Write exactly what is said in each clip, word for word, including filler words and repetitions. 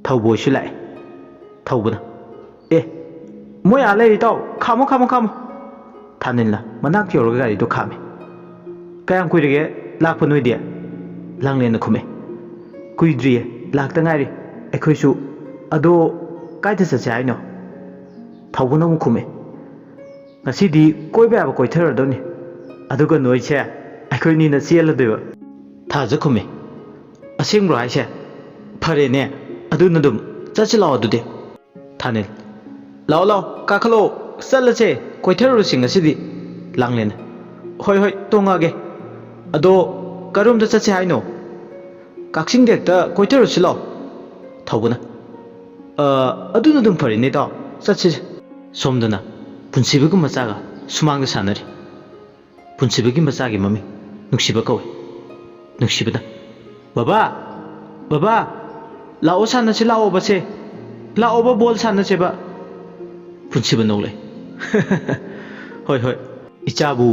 ꯊꯧꯕꯣꯏꯁꯨ ꯂꯥꯛꯑꯦ꯫ ꯊꯧꯕꯅ, "ꯑꯦ, ꯃꯣꯏ ꯑꯥ ꯂꯩꯔꯤ ꯏꯇꯥꯎ, ꯈꯥꯝꯃꯣ, ꯈꯥꯝꯃꯣ, ꯈꯥꯝꯃꯣ!" ꯊꯥꯅꯤꯜꯅ ꯃꯅꯥꯛ ꯌꯧꯔꯒ ꯒꯥꯔꯤꯗꯣ ꯈꯥꯝꯃꯦ꯫ "ꯀꯌꯥꯝ ꯀꯨꯏꯔꯒꯦ ꯂꯥꯛꯄ ꯅꯣꯏꯗꯤ?" ꯂꯥꯡꯂꯦꯟꯅ ꯈꯨꯝꯃꯦ꯫ "ꯀꯨꯏꯗ꯭ꯔꯤꯌꯦ, ꯂꯥꯛꯇ ꯉꯥꯏꯔꯤ ꯑꯩꯈꯣꯏꯁꯨ꯫ ꯑꯗꯣ ꯀꯥꯏꯗ ꯆꯠꯁꯦ ꯍꯥꯏꯅꯣ?" ꯊꯧꯕꯅ ꯑꯃꯨꯛ ꯈꯨꯝꯃꯦ꯫ "ꯉꯁꯤꯗꯤ ꯀꯣꯏꯕ ꯌꯥꯕ ꯀꯣꯏꯊꯔꯗꯧꯅꯤ, ꯑꯗꯨꯒ ꯅꯣꯏꯁꯦ ꯑꯩꯈꯣꯏꯅꯤꯅ ꯆꯦꯜꯂꯗꯣꯏꯕ꯫" ꯊꯥꯖ ꯈꯨꯝꯃꯦ꯫ "ꯑꯁꯦꯡꯕ꯭ꯔꯣ ꯍꯥꯏꯁꯦ? ꯐꯔꯦꯅꯦ, ꯑꯗꯨꯅ ꯑꯗꯨꯝ ꯆꯠꯁꯤ ꯂꯥꯛꯑꯣ ꯑꯗꯨꯗꯤ꯫" ꯊꯥꯅꯤꯜ, "ꯂꯥꯛꯑꯣ ꯂꯥꯛꯑꯣ, ꯀꯥꯈꯠꯂꯛꯑꯣ, ꯆꯠꯂꯁꯦ, ꯀꯣꯏꯊꯔꯨꯔꯁꯤ ꯉꯁꯤꯗꯤ꯫" ꯂꯥꯡꯂꯦꯟ, "ꯍꯣꯏ ꯍꯣꯏ, ꯇꯣꯡꯉꯛꯑꯒꯦ꯫ ꯑꯗꯣ ꯀꯔꯣꯝꯗ ꯆꯠꯁꯦ ꯍꯥꯏꯅꯣ?" "ꯀꯛꯆꯤꯡꯗ ꯍꯦꯛꯇ ꯀꯣꯏꯊꯔꯨꯁꯤ ꯂꯥꯛꯑꯣ꯫" ꯊꯧꯕꯅ, "ꯑ, ꯑꯗꯨꯅ ꯑꯗꯨꯝ ꯐꯔꯦꯅꯦ ꯏꯇꯥꯎ, ꯆꯠꯁꯤꯁꯦ꯫" ꯁꯣꯝꯗꯅ ꯄꯨꯟꯁꯤꯕꯒꯤ ꯃꯆꯥꯒ ꯁꯨꯃꯥꯡꯗ ꯁꯥꯟꯅꯔꯤ꯫ ꯄꯨꯟꯁꯤꯕꯒꯤ ꯃꯆꯥꯒꯤ ꯃꯃꯤꯡ ꯅꯨꯡꯁꯤꯕ ꯀꯧꯏ꯫ ꯅꯨꯡꯁꯤꯕꯅ, "ꯕꯕꯥ, ꯕꯕꯥ, ꯂꯥꯛꯑꯣ ꯁꯥꯟꯅꯁꯤ, ꯂꯥꯛꯑꯣꯕꯁꯦ, ꯂꯥꯛꯑꯣꯕ, ꯕꯣꯜ ꯁꯥꯟꯅꯁꯦꯕ꯫" ꯄꯨꯟꯁꯤꯕ ꯅꯣꯛꯂꯛꯏ꯫ "ꯍꯣꯏ ꯍꯣꯏ, ꯏꯆꯥꯕꯨ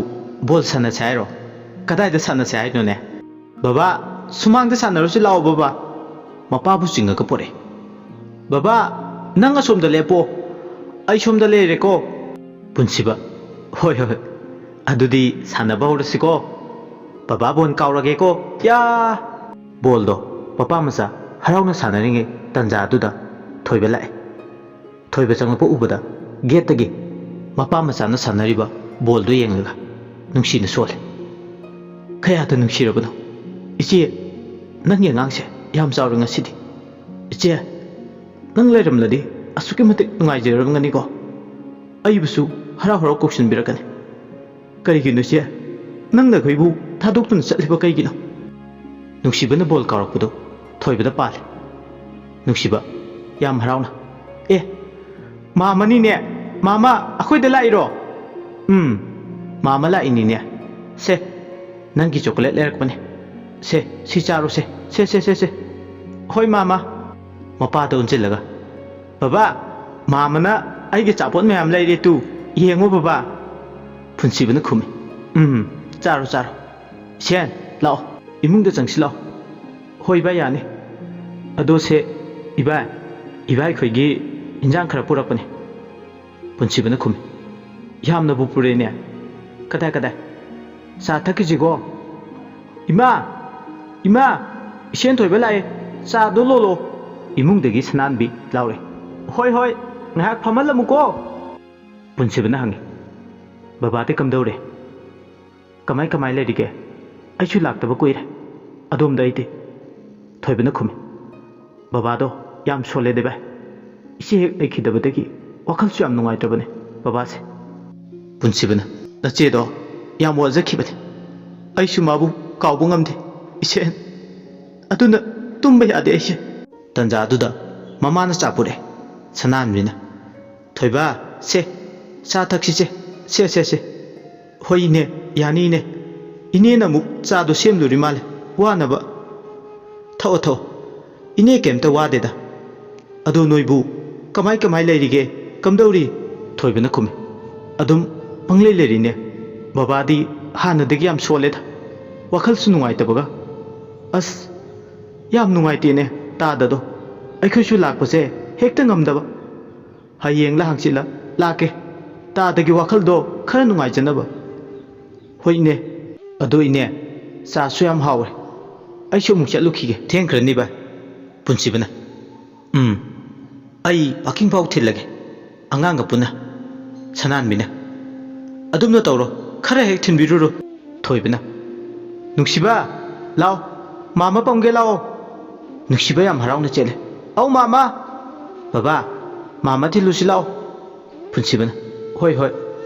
ꯕꯣꯜ ꯁꯥꯟꯅꯁꯦ ꯍꯥꯏꯔꯣ? ꯀꯗꯥꯏꯗ ꯁꯥꯟꯅꯁꯦ ꯍꯥꯏꯅꯣꯅꯦ?" "ꯕꯕꯥ, ꯁꯨꯃꯥꯡꯗ ꯁꯥꯟꯅꯔꯨꯁꯤ ꯂꯥꯛꯑꯣ ꯕꯕꯥ꯫" ꯃꯄꯥꯕꯨ ꯆꯤꯡꯉꯒ ꯄꯣꯔꯛꯑꯦ꯫ "ꯕꯕꯥ, ꯅꯪ ꯑꯁꯣꯝꯗ ꯂꯦꯞꯄꯣ, ꯑꯩ ꯁꯣꯝꯗ ꯂꯩꯔꯦꯀꯣ꯫" ꯄꯨꯟꯁꯤꯕ, "ꯍꯣꯏ ꯍꯣꯏ ꯍꯣꯏ, ꯑꯗꯨꯗꯤ ꯁꯥꯟꯅꯕ ꯍꯧꯔꯁꯤꯀꯣ꯫ ꯕꯕꯥ ꯕꯣꯜ ꯀꯥꯎꯔꯒꯦꯀꯣ, ꯌꯥ!" ꯕꯣꯜꯗꯣ ꯃꯄꯥ ꯃꯆꯥ ꯍꯔꯥꯎꯅ ꯁꯥꯟꯅꯔꯤꯉꯩ ꯇꯟꯖꯥꯗꯨꯗ ꯊꯣꯏꯕ ꯂꯥꯛꯑꯦ꯫ ꯊꯣꯏꯕ ꯆꯪꯂꯛꯄ ꯎꯕꯗ ꯒꯦꯠꯇꯒꯤ ꯃꯄꯥ ꯃꯆꯥꯅ ꯁꯥꯟꯅꯔꯤꯕ ꯕꯣꯜꯗꯨ ꯌꯦꯡꯂꯒ ꯅꯨꯡꯁꯤꯅ ꯁꯣꯜꯂꯦ꯫ "ꯀꯌꯥꯗ ꯅꯨꯡꯁꯤꯔꯕꯅꯣ? ꯏꯆꯦ, ꯅꯪꯒꯤ ꯑꯉꯥꯡꯁꯦ ꯌꯥꯝ ꯆꯥꯎꯔꯦ ꯉꯁꯤꯗꯤ꯫ ꯏꯆꯦ, ꯅꯪ ꯂꯩꯔꯝꯂꯗꯤ ꯑꯁꯨꯛꯀꯤ ꯃꯇꯤꯛ ꯅꯨꯡꯉꯥꯏꯖꯔꯝꯒꯅꯤꯀꯣ꯫ ꯑꯩꯕꯨꯁꯨ ꯍꯔꯥꯎ ꯍꯔꯥꯎ ꯀꯧꯁꯤꯟꯕꯤꯔꯛꯀꯅꯤ꯫ ꯀꯔꯤꯒꯤꯅꯣ ꯏꯆꯦ? ꯅꯪꯅ ꯑꯩꯈꯣꯏꯕꯨ ꯊꯥꯗꯣꯛꯇꯨꯅ ꯆꯠꯂꯤꯕ ꯀꯩꯒꯤꯅꯣ?" ꯅꯨꯡꯁꯤꯕꯅ ꯕꯣꯜ ꯀꯥꯎꯔꯛꯄꯗꯨ ꯊꯣꯏꯕꯗ ꯄꯥꯜꯂꯦ꯫ ꯅꯨꯡꯁꯤꯕ ꯌꯥꯝ ꯍꯔꯥꯎꯅ, "ꯑꯦ, ꯃꯥꯃꯅꯤꯅꯦ꯫ ꯃꯥꯃ, ꯑꯩꯈꯣꯏꯗ ꯂꯥꯛꯏꯔꯣ?" "ꯎꯝ, ꯃꯥꯃ ꯂꯥꯛꯏꯅꯤꯅꯦ꯫ ꯁꯦ, ꯅꯪꯒꯤ ꯆꯣꯀꯣꯂꯦꯠ ꯂꯩꯔꯛꯄꯅꯦ꯫ ꯁꯦ, ꯁꯤ ꯆꯥꯔꯣꯁꯦ꯫ ꯁꯦ, ꯁꯦ, ꯁꯦ, ꯁꯦ꯫ ꯍꯣꯏ, ꯃꯥꯃ꯫" ꯃꯄꯥꯗ ꯑꯣꯟꯁꯤꯜꯂꯒ, "ꯕꯕꯥ, ꯃꯥꯃꯅ ꯑꯩꯒꯤ ꯑꯆꯥꯄꯣꯠ ꯃꯌꯥꯝ ꯂꯩꯔꯦ ꯇꯨ, ꯌꯦꯡꯉꯣ ꯕꯕꯥ꯫" ꯄꯨꯟꯁꯤꯕꯅ ꯈꯨꯝꯃꯤ, "ꯎꯝ, ꯆꯥꯔꯣ, ꯆꯥꯔꯣ꯫ ꯏꯁꯦꯟ, ꯂꯥꯛꯑꯣ, ꯏꯃꯨꯡꯗ ꯆꯪꯁꯤ ꯂꯥꯛꯑꯣ꯫" "ꯍꯣꯏ ꯕꯥ, ꯌꯥꯅꯤ꯫ ꯑꯗꯣ ꯁꯦ, "ꯏꯕꯥꯏ, ꯏꯕꯥꯏ ꯑꯩꯈꯣꯏꯒꯤ ꯏꯟꯖꯥꯡ ꯈꯔ ꯄꯨꯔꯛꯄꯅꯦ", ꯄꯨꯟꯁꯤꯕꯅ ꯈꯨꯝꯃꯤ꯫ "ꯌꯥꯝꯅꯕꯨ ꯄꯨꯔꯛꯏꯅꯦ꯫ ꯀꯗꯥꯏ, ꯀꯗꯥꯏ? ꯆꯥ ꯊꯛꯈꯤꯁꯤꯀꯣ꯫ ꯏꯃꯥ! ꯏꯃꯥ! ꯏꯆꯦꯟ ꯊꯣꯏꯕ ꯂꯥꯛꯑꯦ꯫ ꯆꯥꯗꯣ ꯂꯣꯜꯂꯣ꯫" ꯏꯃꯨꯡꯗꯒꯤ ꯁꯅꯥꯟꯕꯤ ꯂꯥꯎꯔꯦ꯫ "ꯍꯣꯏ, ꯍꯣꯏ꯫ ꯉꯥꯏꯍꯥꯛ ꯐꯝꯍꯜꯂꯝꯃꯨꯀꯣ꯫" ꯄꯨꯟꯁꯤꯕꯅ ꯍꯪꯉꯤ꯫ "ꯕꯕꯥꯗꯤ ꯀꯝꯗꯧꯔꯦ? ꯀꯃꯥꯏ ꯀꯃꯥꯏ ꯂꯩꯔꯤꯒꯦ? ꯑꯩꯁꯨ ꯂꯥꯛꯇꯕ ꯀꯨꯏꯔꯦ ꯑꯗꯣꯝꯗ ꯑꯩꯗꯤ꯫" ꯊꯣꯏꯕꯅ ꯈꯨꯝꯃꯤ꯫ "ꯕꯕꯥꯗꯣ ꯌꯥꯝ ꯁꯣꯜꯂꯦꯗ ꯚꯥꯏ꯫ ꯏꯆꯦ ꯍꯦꯛ ꯂꯩꯈꯤꯗꯕꯗꯒꯤ ꯋꯥꯈꯜꯁꯨ ꯌꯥꯝ ꯅꯨꯡꯉꯥꯏꯇ꯭ꯔꯕꯅꯦ ꯕꯕꯥꯁꯦ꯫" ꯄꯨꯟꯁꯤꯕꯅ, "ꯅꯆꯦꯗꯣ ꯌꯥꯝ ꯋꯥꯖꯈꯤꯕꯅꯦ꯫ ꯑꯩꯁꯨ ꯃꯥꯕꯨ ꯀꯥꯎꯕ ꯉꯝꯗꯦ ꯏꯆꯦ꯫ ꯑꯗꯨꯅ ꯇꯨꯝꯕ ꯌꯥꯗꯦ ꯑꯩꯁꯦ꯫" ꯇꯟꯖꯥꯗꯨꯗ ꯃꯃꯥꯅ ꯆꯥ ꯄꯨꯔꯛꯑꯦ꯫ ꯁꯅꯥꯟꯕꯤꯅ, "ꯊꯣꯏꯕ, ꯁꯦ, ꯆꯥ ꯊꯛꯁꯤꯁꯦ꯫ ꯁꯦ, ꯁꯦ, ꯁꯦ꯫" "ꯍꯣꯏ ꯏꯅꯦ, ꯌꯥꯅꯤ ꯏꯅꯦ꯫ ꯏꯅꯦꯅ ꯑꯃꯨꯛ ꯆꯥꯗꯣ ꯁꯦꯝꯂꯨꯔꯤ ꯃꯥꯜꯂꯦ, ꯋꯥꯅꯕ꯫ ꯊꯛꯑꯣ, ꯊꯛꯑꯣ꯫ ꯏꯅꯦ ꯀꯩꯝꯇ ꯋꯥꯗꯦꯗ꯫ ꯑꯗꯣ ꯅꯣꯏꯕꯨ ꯀꯃꯥꯏ ꯀꯃꯥꯏ ꯂꯩꯔꯤꯒꯦ? ꯀꯝꯗꯧꯔꯤ?" ꯊꯣꯏꯕꯅ ꯈꯨꯝꯃꯤ꯫ "ꯑꯗꯨꯝ ꯄꯪꯂꯩ ꯂꯩꯔꯤꯅꯦ꯫ ꯕꯕꯥꯗꯤ ꯍꯥꯟꯅꯗꯒꯤ ꯌꯥꯝ ꯁꯣꯜꯂꯦꯗ꯫ ꯋꯥꯈꯜꯁꯨ ꯅꯨꯡꯉꯥꯏꯇꯕꯒ꯫ ꯑꯁ, ꯌꯥꯝ ꯅꯨꯡꯉꯥꯏꯇꯦꯅꯦ ꯇꯥꯗꯗꯣ꯫ ꯑꯩꯈꯣꯏꯁꯨ ꯂꯥꯛꯄꯁꯦ ꯍꯦꯛꯇ ꯉꯝꯗꯕ꯫ ꯍꯌꯦꯡꯂ ꯍꯪꯆꯤꯠꯂ ꯂꯥꯛꯀꯦ꯫ ꯇꯥꯗꯒꯤ ꯋꯥꯈꯜꯗꯣ ꯈꯔ ꯅꯨꯡꯉꯥꯏꯖꯅꯕ꯫" "ꯍꯣꯏ ꯏꯅꯦ꯫ ꯑꯗꯣ ꯏꯅꯦ, ꯆꯥꯁꯨ ꯌꯥꯝ ꯍꯥꯎꯔꯦ꯫ ꯑꯩꯁꯨ ꯑꯃꯨꯛ ꯆꯠꯂꯨꯈꯤꯒꯦ꯫ ꯊꯦꯡꯈ꯭ꯔꯅꯤ ꯚꯥꯏ꯫" ꯄꯨꯟꯁꯤꯕꯅ, "ꯎꯝ, ꯑꯩ ꯋꯥꯀꯤꯡ ꯐꯥꯎ ꯊꯤꯜꯂꯒꯦ, ꯑꯉꯥꯡꯒ ꯄꯨꯟꯅ꯫" ꯁꯅꯥꯟꯕꯤꯅ, "ꯑꯗꯨꯝꯅ ꯇꯧꯔꯣ, ꯈꯔ ꯍꯦꯛ ꯊꯤꯟꯕꯤꯔꯨꯔꯣ꯫" ꯊꯣꯏꯕꯅ, "ꯅꯨꯡꯁꯤꯕ, ꯂꯥꯎ, ꯃꯥꯃ ꯄꯝꯒꯦ ꯂꯥꯛꯑꯣ꯫" ꯅꯨꯡꯁꯤꯕ ꯌꯥꯝ ꯍꯔꯥꯎꯅ ꯆꯦꯜꯂꯦ꯫ "ꯑꯧ ꯃꯥꯃ!" "ꯕꯕꯥ, ꯃꯥꯃ ꯊꯤꯜꯂꯨꯁꯤ ꯂꯥꯛꯑꯣ꯫" ꯄꯨꯟꯁꯤꯕꯅ, "ꯍꯣꯏ, ꯍꯣꯏ,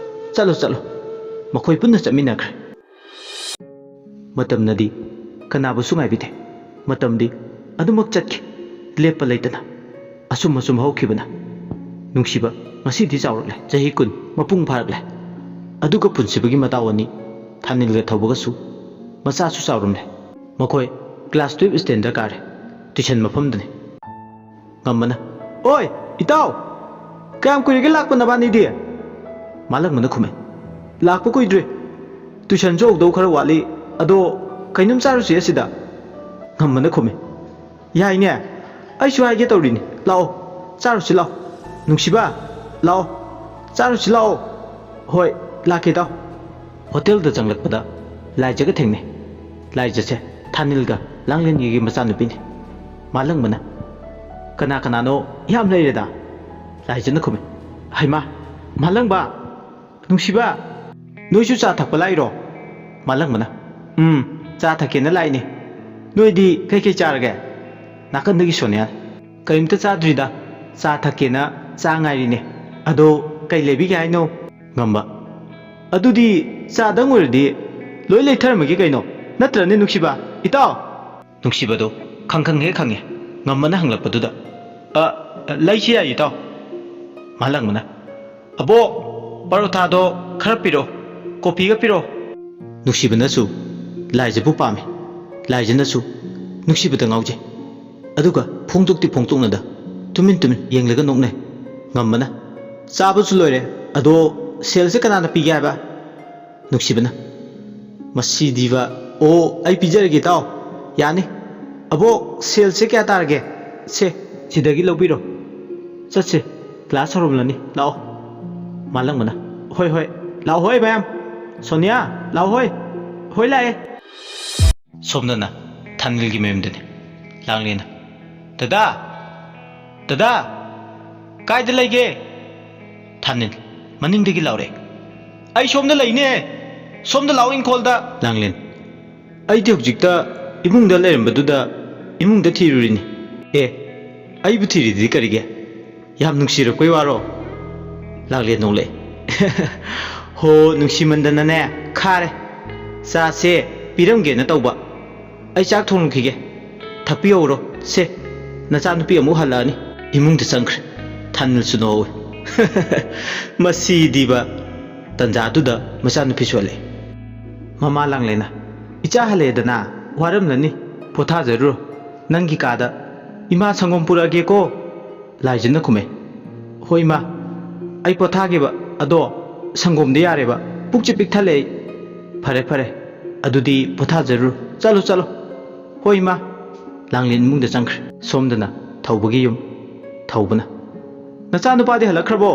ꯆꯠꯂꯣ, ꯆꯠꯂꯣ꯫" ꯃꯈꯣꯏ ꯄꯨꯟꯅ ꯆꯠꯃꯤꯟꯅꯈ꯭ꯔꯦ꯫ ꯃꯇꯝꯅꯗꯤ ꯀꯅꯥꯕꯨꯁꯨ ꯉꯥꯏꯕꯤꯗꯦ꯫ ꯃꯇꯝꯗꯤ ꯑꯗꯨꯃꯛ ꯆꯠꯈꯤ, ꯂꯦꯞꯄ ꯂꯩꯇꯅ꯫ ꯑꯁꯨꯝ ꯑꯁꯨꯝ ꯍꯧꯈꯤꯕꯅ ꯅꯨꯡꯁꯤꯕ ꯉꯁꯤꯗꯤ ꯆꯥꯎꯔꯛꯂꯦ, ꯆꯍꯤ ꯀꯨꯟ ꯃꯄꯨꯡ ꯐꯥꯔꯛꯂꯦ꯫ ꯑꯗꯨꯒ ꯄꯨꯟꯁꯤꯕꯒꯤ ꯃꯇꯥꯎ ꯑꯅꯤ ꯊꯥꯅꯤꯜꯒ ꯊꯧꯕꯒꯁꯨ ꯃꯆꯥꯁꯨ ꯆꯥꯎꯔꯝꯂꯦ꯫ ꯃꯈꯣꯏ class twelve standꯗ ꯀꯥꯔꯦ, tuition ꯃꯐꯝꯗꯅꯤ꯫ ꯉꯝꯕꯅ, "ꯑꯣꯏ, ꯏꯇꯥꯎ! ꯀꯌꯥꯝ ꯀꯨꯏꯔꯒꯦ ꯂꯥꯛꯄ ꯅꯕꯥꯅꯤꯗꯤ?" ꯃꯥꯂꯪꯕꯅ ꯈꯨꯝꯃꯦ, "ꯂꯥꯛꯄ ꯀꯨꯏꯗ꯭ꯔꯤ꯫ Tuitionꯁꯨ ꯍꯧꯗꯧ ꯈꯔ ꯋꯥꯠꯂꯤ꯫ ꯑꯗꯣ ꯀꯩꯅꯣꯝ ꯆꯥꯔꯨꯁꯤ ꯑꯁꯤꯗ?" ꯉꯝꯕꯅ ꯈꯨꯝꯃꯦ, "ꯌꯥꯏꯅꯦ꯫ ꯑꯩꯁꯨ ꯍꯥꯏꯒꯦ ꯇꯧꯔꯤꯅꯤ꯫ ꯂꯥꯛꯑꯣ, ꯆꯥꯔꯨꯁꯤ ꯂꯥꯛꯑꯣ꯫ ꯅꯨꯡꯁꯤꯕ, ꯂꯥꯛꯑꯣ, ꯆꯥꯔꯨꯁꯤ ꯂꯥꯛꯑꯣ꯫ ꯍꯣꯏ, ꯂꯥꯛꯀꯦ ꯏꯇꯥꯎ꯫ ꯍꯣꯇꯦꯜꯗ ꯆꯪꯂꯛꯄꯗ ꯂꯥꯏꯖꯒ ꯊꯦꯡꯅꯩ꯫ ꯂꯥꯏꯖꯁꯦ ꯊꯥꯅꯤꯜꯒ ꯂꯥꯡꯂꯦꯟꯒꯤ ꯃꯆꯥꯅꯨꯄꯤꯅꯤ꯫ ꯃꯥꯂꯪꯕꯅ, "ꯀꯅꯥ ꯀꯅꯥꯅꯣ ꯌꯥꯝ ꯂꯩꯔꯦꯗ?" ꯂꯥꯏꯖꯅ ꯈꯨꯝꯃꯤ꯫ "ꯍꯩꯃꯥ, ꯃꯥꯂꯪꯕ, ꯅꯨꯡꯁꯤꯕ, ꯅꯣꯏꯁꯨ ꯆꯥ ꯊꯛꯄ ꯂꯥꯛꯏꯔꯣ?" ꯃꯥꯂꯪꯕꯅ, "ꯎꯝ, ꯆꯥ ꯊꯛꯀꯦꯅ ꯂꯥꯛꯏꯅꯦ꯫ ꯅꯣꯏꯗꯤ ꯀꯩꯀꯩ ꯆꯥꯔꯒꯦ?" ꯅꯥꯀꯟꯗꯒꯤ ꯁꯣꯅꯤꯌꯥ, "ꯀꯔꯤꯝꯇ ꯆꯥꯗ꯭ꯔꯤꯗ, ꯆꯥ ꯊꯛꯀꯦꯅ ꯆꯥ ꯉꯥꯏꯔꯤꯅꯦ꯫ ꯑꯗꯣ ꯀꯩ ꯂꯩꯕꯤꯒꯦ ꯍꯥꯏꯅꯣ?" ꯉꯝꯕ, "ꯑꯗꯨꯗꯤ ꯆꯥꯗꯪ ꯑꯣꯏꯔꯗꯤ ꯂꯣꯏ ꯂꯩꯊꯔꯝꯃꯒꯦ ꯀꯩꯅꯣ, ꯅꯠꯇ꯭ꯔꯅꯦ ꯅꯨꯡꯁꯤꯕ? ꯏꯇꯥꯎ!" ꯅꯨꯡꯁꯤꯕꯗꯣ ꯈꯪꯈꯪ ꯍꯦꯛ ꯈꯪꯉꯦ꯫ ꯉꯝꯕꯅ ꯍꯪꯂꯛꯄꯗꯨꯗ, "ꯑ, ꯂꯩꯁꯤ ꯌꯥꯏ ꯏꯇꯥꯎ꯫" ꯃꯥꯂꯪꯕꯅ, "ꯑꯕꯣꯛ, ꯄꯔꯣꯊꯥꯗꯣ ꯈꯔ ꯄꯤꯔꯛꯑꯣ, ꯀꯣꯐꯤꯒ ꯄꯤꯔꯛꯑꯣ꯫" ꯅꯨꯡꯁꯤꯕꯅꯁꯨ ꯂꯥꯏꯖꯕꯨ ꯄꯥꯝꯃꯤ, ꯂꯥꯏꯖꯅꯁꯨ ꯅꯨꯡꯁꯤꯕꯗ ꯉꯥꯎꯖꯩ꯫ ꯑꯗꯨꯒ ꯐꯣꯡꯗꯣꯛꯇꯤ ꯐꯣꯡꯗꯣꯛꯅꯗ ꯇꯨꯃꯤꯟ ꯇꯨꯃꯤꯟ ꯌꯦꯡꯂꯒ ꯅꯣꯛꯅꯩ꯫ ꯉꯝꯕꯅ, "ꯆꯥꯕꯁꯨ ꯂꯣꯏꯔꯦ, ꯑꯗꯣ ꯁꯦꯜꯁꯦ ꯀꯅꯥꯅ ꯄꯤꯒꯦ ꯍꯥꯏꯕ?" ꯅꯨꯡꯁꯤꯕꯅ, "ꯃꯁꯤꯗꯤꯕ, ꯑꯣ, ꯑꯩ ꯄꯤꯖꯔꯒꯦ ꯏꯇꯥꯎ, ꯌꯥꯅꯤ꯫ ꯑꯕꯣꯛ, ꯁꯦꯜꯁꯦ ꯀꯌꯥ ꯇꯥꯔꯒꯦ? ꯁꯦ, ꯁꯤꯗꯒꯤ ꯂꯧꯕꯤꯔꯣ꯫ ꯆꯠꯁꯦ, ꯀ꯭ꯂꯥꯁ ꯍꯧꯔꯝꯂꯅꯤ, ꯂꯥꯛꯑꯣ꯫" ꯃꯥꯂꯪꯕꯅ, "ꯍꯣꯏ, ꯍꯣꯏ, ꯂꯥꯛꯑꯣ ꯍꯣꯏ ꯃꯌꯥꯝ꯫ ꯁꯣꯅꯤꯌꯥ, ꯂꯥꯛꯑꯣ ꯍꯣꯏ꯫ ꯍꯣꯏ, ꯂꯥꯛꯑꯦ꯫" ꯁꯣꯝꯗꯅ ꯊꯥꯅꯤꯜꯒꯤ ꯃꯌꯨꯝꯗꯅꯤ꯫ ꯂꯥꯡꯂꯦꯟꯅ, "ꯗꯗꯥ! ꯗꯗꯥ! ꯀꯥꯏꯗ ꯂꯩꯒꯦ?" ꯊꯥꯅꯤꯜ ꯃꯅꯤꯡꯗꯒꯤ ꯂꯥꯎꯔꯛꯑꯦ꯫ "ꯑꯩ ꯁꯣꯝꯗ ꯂꯩꯅꯦ! ꯁꯣꯝꯗ ꯂꯥꯛꯑꯣ ꯏꯪꯈꯣꯜꯗ!" ꯂꯥꯡꯂꯦꯟ, "ꯑꯩꯗꯤ ꯍꯧꯖꯤꯛꯇ ꯏꯃꯨꯡꯗ ꯂꯩꯔꯝꯕꯗꯨꯗ ꯏꯃꯨꯡꯗ ꯊꯤꯔꯨꯔꯤꯅꯤ꯫" "ꯑꯦ, ꯑꯩꯕꯨ ꯊꯤꯔꯤꯗꯤ ꯀꯔꯤꯒꯤ? ꯌꯥꯝ ꯅꯨꯡꯁꯤꯔꯛꯄꯩ ꯋꯥꯔꯣ?" ꯂꯥꯡꯂꯦꯟ ꯅꯣꯛꯂꯛꯑꯦ꯫ "ꯍꯣ, ꯅꯨꯡꯁꯤꯃꯟꯗꯅꯅꯦ ꯈꯥꯔꯦ꯫ ꯆꯥꯁꯦ ꯄꯤꯔꯝꯒꯦꯅ ꯇꯧꯕ꯫ ꯑꯩ ꯆꯥꯛ ꯊꯣꯡꯂꯨꯈꯤꯒꯦ꯫ ꯊꯛꯄꯤꯍꯧꯔꯣ꯫ ꯁꯦ, ꯅꯆꯥꯅꯨꯄꯤ ꯑꯃꯨꯛ ꯍꯜꯂꯛꯑꯅꯤ꯫" ꯏꯃꯨꯡꯗ ꯆꯪꯈ꯭ꯔꯦ꯫ ꯊꯥꯅꯤꯜꯁꯨ ꯅꯣꯛꯍꯧꯋꯤ꯫ ꯃꯁꯤꯗꯤꯕ! ꯇꯟꯖꯥꯗꯨꯗ ꯃꯆꯥꯅꯨꯄꯤꯁꯨ ꯍꯜꯂꯛꯑꯦ꯫ ꯃꯃꯥ ꯂꯥꯡꯂꯦꯟꯅ, "ꯏꯆꯥ ꯍꯜꯂꯛꯑꯦꯗꯅ, ꯋꯥꯔꯝꯂꯅꯤ꯫ ꯄꯣꯊꯥꯖꯔꯨꯔꯣ ꯅꯪꯒꯤ ꯀꯥꯗ꯫ ꯏꯃꯥ, ꯁꯪꯒꯣꯝ ꯄꯨꯔꯛꯑꯒꯦꯀꯣ?" ꯂꯥꯏꯖꯅ ꯈꯨꯝꯃꯦ꯫ "ꯍꯣꯏ ꯏꯃꯥ, ꯑꯩ ꯄꯣꯊꯥꯒꯦꯕ꯫ ꯑꯗꯣ ꯁꯪꯒꯣꯝꯗꯤ ꯌꯥꯔꯦꯕ, ꯄꯨꯛꯁꯦ ꯄꯤꯛ ꯊꯜꯂꯦ ꯑꯩ꯫" "ꯐꯔꯦ ꯐꯔꯦ, ꯑꯗꯨꯗꯤ ꯄꯣꯊꯥꯖꯔꯨꯔꯣ꯫ ꯆꯠꯂꯣ ꯆꯠꯂꯣ꯫" "ꯍꯣꯏ ꯏꯃꯥ꯫" ꯂꯥꯡꯂꯦꯟ ꯏꯃꯨꯡꯗ ꯆꯪꯈ꯭ꯔꯦ꯫ ꯁꯣꯝꯗꯅ ꯊꯧꯕꯒꯤ ꯌꯨꯝ꯫ ꯊꯧꯕꯅ, "ꯅꯆꯥꯅꯨꯄꯥꯗꯤ ꯍꯜꯂꯛꯈ꯭ꯔꯕꯣ?"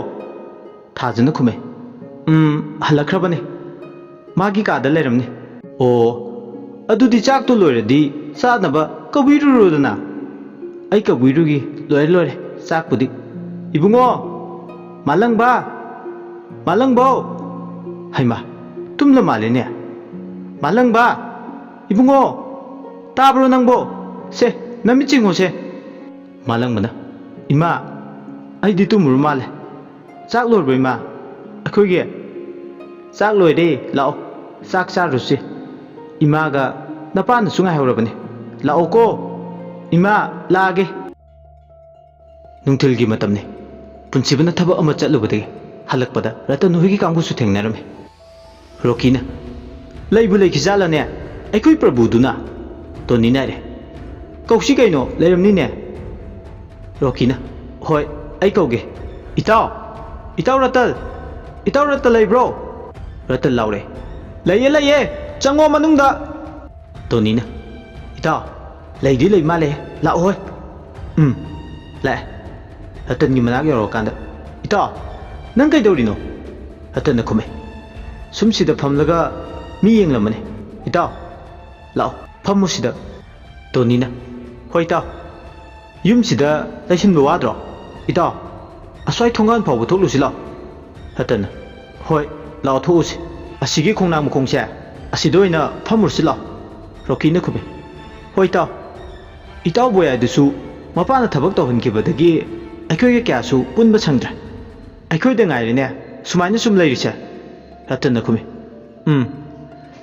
ꯊꯥꯖꯅ ꯈꯨꯝꯃꯦ, "ꯎꯝ, ꯍꯜꯂꯛꯈ꯭ꯔꯕꯅꯦ꯫ ꯃꯥꯒꯤ ꯀꯥꯗ ꯂꯩꯔꯝꯅꯤ꯫" "ꯑꯣ, ꯑꯗꯨꯗꯤ ꯆꯥꯛꯇꯣ ꯂꯣꯏꯔꯗꯤ ꯆꯥꯅꯕ ꯀꯧꯕꯤꯔꯨꯔꯣꯗꯅ꯫" "ꯑꯩ ꯀꯧꯕꯤꯔꯨꯒꯦ, ꯂꯣꯏꯔꯦ, ꯂꯣꯏꯔꯦ ꯆꯥꯛꯄꯨꯗꯤ꯫" "ꯏꯕꯨꯡꯉꯣ, ꯃꯥꯂꯪꯕ, ꯃꯥꯂꯪꯕꯧ!" ꯍꯩꯃꯥ, ꯇꯨꯝꯂ ꯃꯥꯜꯂꯦꯅꯦ꯫ "ꯃꯥꯂꯪꯕ, ꯏꯕꯨꯡꯉꯣ, ꯇꯥꯕ꯭ꯔꯣ ꯅꯪꯕꯣ? ꯁꯦ, ꯅꯃꯤꯠ ꯆꯤꯡꯉꯣꯁꯦ꯫" ꯃꯥꯂꯪꯕꯅ, "ꯏꯃꯥ, ꯑꯩꯗꯤ ꯇꯨꯝꯃꯨꯔ ꯃꯥꯜꯂꯦ꯫ ꯆꯥꯛ ꯂꯣꯏꯔꯕꯣ ꯏꯃꯥ? ꯑꯩꯈꯣꯏꯒꯤ ꯆꯥꯛ ꯂꯣꯏꯔꯦ, ꯂꯥꯛꯑꯣ, ꯆꯥꯛ ꯆꯥꯔꯨꯁꯤ꯫ ꯏꯃꯥꯒ ꯅꯄꯥꯅꯁꯨ ꯉꯥꯏꯍꯧꯔꯕꯅꯤ꯫ ꯂꯥꯛꯑꯣꯀꯣ꯫ ꯏꯃꯥ, ꯂꯥꯛꯑꯒꯦ꯫" ꯅꯨꯡꯊꯤꯜꯒꯤ ꯃꯇꯝꯅꯤ꯫ ꯄꯨꯟꯁꯤꯕꯅ ꯊꯕꯛ ꯑꯃ ꯆꯠꯂꯨꯕꯗꯒꯤ ꯍꯜꯂꯛꯄꯗ ꯔꯇꯟ ꯍꯣꯏꯒꯤ ꯀꯥꯡꯕꯨꯁꯨ ꯊꯦꯡꯅꯔꯝꯃꯤ꯫ ꯔꯣꯀꯤꯅ, "ꯂꯩꯕꯨ ꯂꯩꯈꯤꯖꯥꯠꯂꯅꯦ ꯑꯩꯈꯣꯏ ꯄ꯭ꯔꯚꯨꯗꯨꯅ?" ꯇꯣꯅꯤꯅ ꯍꯥꯏꯔꯦ꯫ "ꯀꯧꯁꯤ ꯀꯩꯅꯣ, ꯂꯩꯔꯝꯅꯤꯅꯦ꯫" ꯔꯣꯀꯤꯅ, "ꯍꯣꯏ, ꯑꯩ ꯀꯧꯒꯦ꯫ ꯏꯇꯥꯎ! ꯏꯇꯥꯎ ꯔꯇꯟ! ꯏꯇꯥꯎ ꯔꯇꯟ ꯂꯩꯕ꯭ꯔꯣ?" ꯔꯇꯟ ꯂꯥꯎꯔꯦ꯫ "ꯂꯩꯌꯦ, ꯂꯩꯌꯦ! ꯆꯪꯉꯣ ꯃꯅꯨꯡꯗ!" ꯇꯣꯅꯤꯅ, "ꯏꯇꯥꯎ, ꯂꯩꯗꯤ ꯂꯩ ꯃꯥꯜꯂꯦ, ꯂꯥꯛꯑꯣ ꯍꯣꯏ꯫" "ꯎꯝ, ꯂꯥꯛꯑꯦ꯫" ꯔꯇꯟꯒꯤ ꯃꯅꯥꯛ ꯌꯧꯔꯛꯑꯀꯥꯟꯗ, "ꯏꯇꯥꯎ, ꯅꯪ ꯀꯩꯗꯧꯔꯤꯅꯣ?" ꯔꯇꯟꯅ ꯈꯨꯝꯃꯦ, "ꯁꯨꯝ ꯁꯤꯗ ꯐꯝꯂꯒ ꯃꯤ ꯌꯦꯡꯂꯝꯕꯅꯦ꯫ ꯏꯇꯥꯎ, ꯂꯥꯛꯑꯣ, ꯐꯝꯃꯨ ꯁꯤꯗ꯫" ꯇꯣꯅꯤꯅ, "ꯍꯣꯏ ꯏꯇꯥꯎ, ꯌꯨꯝꯁꯤꯗ ꯂꯩꯁꯤꯟꯕ ꯋꯥꯗ꯭ꯔꯣ? ꯏꯇꯥꯎ, ꯑꯁ꯭ꯋꯥꯏ ꯊꯣꯡꯒꯥꯟ ꯐꯥꯎꯕ ꯊꯣꯛꯂꯨꯁꯤ ꯂꯥꯎ꯫" ꯔꯇꯟꯅ, "ꯍꯣꯏ, ꯂꯥꯛꯑꯣ ꯊꯣꯛꯎꯁꯤ꯫ ꯑꯁꯤꯒꯤ ꯈꯣꯡꯅꯥꯡ ꯃꯈꯣꯡꯁꯦ, ꯑꯁꯤꯗ ꯑꯣꯏꯅ ꯐꯝꯃꯨꯔꯁꯤ ꯂꯥꯎ꯫" ꯔꯣꯀꯤꯅ ꯈꯨꯝꯃꯤ, "ꯍꯣꯏ ꯏꯇꯥꯎ꯫ ꯏꯇꯥꯎ ꯕꯣꯌꯥꯏꯗꯨꯁꯨ ꯃꯄꯥꯅ ꯊꯕꯛ ꯇꯧꯍꯟꯈꯤꯕꯗꯒꯤ ꯑꯩꯈꯣꯏꯒ ꯀꯌꯥꯁꯨ ꯄꯨꯟꯕ ꯁꯪꯗ꯭ꯔꯦ꯫ ꯑꯩꯈꯣꯏꯗ ꯉꯥꯏꯔꯦꯅꯦ ꯁꯨꯃꯥꯏꯅ ꯁꯨꯝ ꯂꯩꯔꯤꯁꯦ꯫" ꯔꯇꯟꯅ ꯈꯨꯝꯃꯤ, "ꯎꯝ,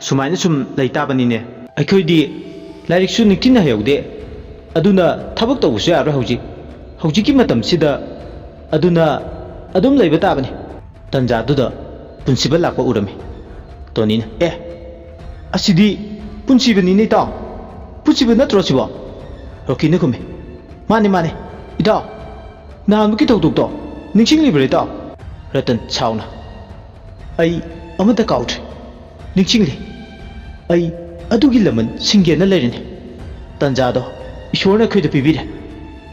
ꯁꯨꯃꯥꯏꯅ ꯁꯨꯝ ꯂꯩ ꯇꯥꯕꯅꯤꯅꯦ꯫ ꯑꯩꯈꯣꯏꯗꯤ ꯂꯥꯏꯔꯤꯛꯁꯨ ꯅꯤꯡꯊꯤꯅ ꯍꯩꯍꯧꯗꯦ, ꯑꯗꯨꯅ ꯊꯕꯛ ꯇꯧꯕꯁꯨ ꯌꯥꯔꯣꯏ ꯍꯧꯖꯤꯛ, ꯍꯧꯖꯤꯛꯀꯤ ꯃꯇꯝꯁꯤꯗ꯫ ꯑꯗꯨꯅ ꯑꯗꯨꯝ ꯂꯩꯕ ꯇꯥꯕꯅꯤ꯫" ꯇꯟꯖꯥꯗꯨꯗ ꯄꯨꯟꯁꯤꯕ ꯂꯥꯛꯄ ꯎꯔꯝꯃꯤ꯫ ꯇꯣꯅꯤꯅ, "ꯑꯦ, ꯑꯁꯤꯗꯤ ꯄꯨꯟꯁꯤꯕꯅꯤꯅꯦ ꯏꯇꯥꯎ꯫ ꯄꯨꯟꯁꯤꯕ ꯅꯠꯇ꯭ꯔꯣ ꯁꯤꯕꯣ?" ꯔꯣꯀꯤꯅ ꯈꯨꯝꯃꯤ, "ꯃꯥꯅꯦ, ꯃꯥꯅꯦ, ꯏꯇꯥꯎ꯫ ꯅꯍꯥꯟꯃꯨꯛꯀꯤ ꯊꯧꯗꯣꯛꯇꯣ ꯅꯤꯡꯁꯤꯡꯂꯤꯕ꯭ꯔꯥ ꯏꯇꯥꯎ?" ꯔꯇꯟ ꯁꯥꯎꯅ, "ꯑꯩ ꯑꯃꯠꯇ ꯀꯥꯎꯗ꯭ꯔꯦ꯫ ꯅꯤꯡꯁꯤꯡꯂꯤ꯫ ꯑꯩ ꯑꯗꯨꯒꯤ ꯂꯃꯟ ꯁꯤꯡꯒꯦꯅ ꯂꯩꯔꯤꯅꯤ꯫ ꯇꯟꯖꯥꯗꯣ ꯏꯁꯣꯔꯅ ꯑꯩꯈꯣꯏꯗ ꯄꯤꯕꯤꯔꯦ꯫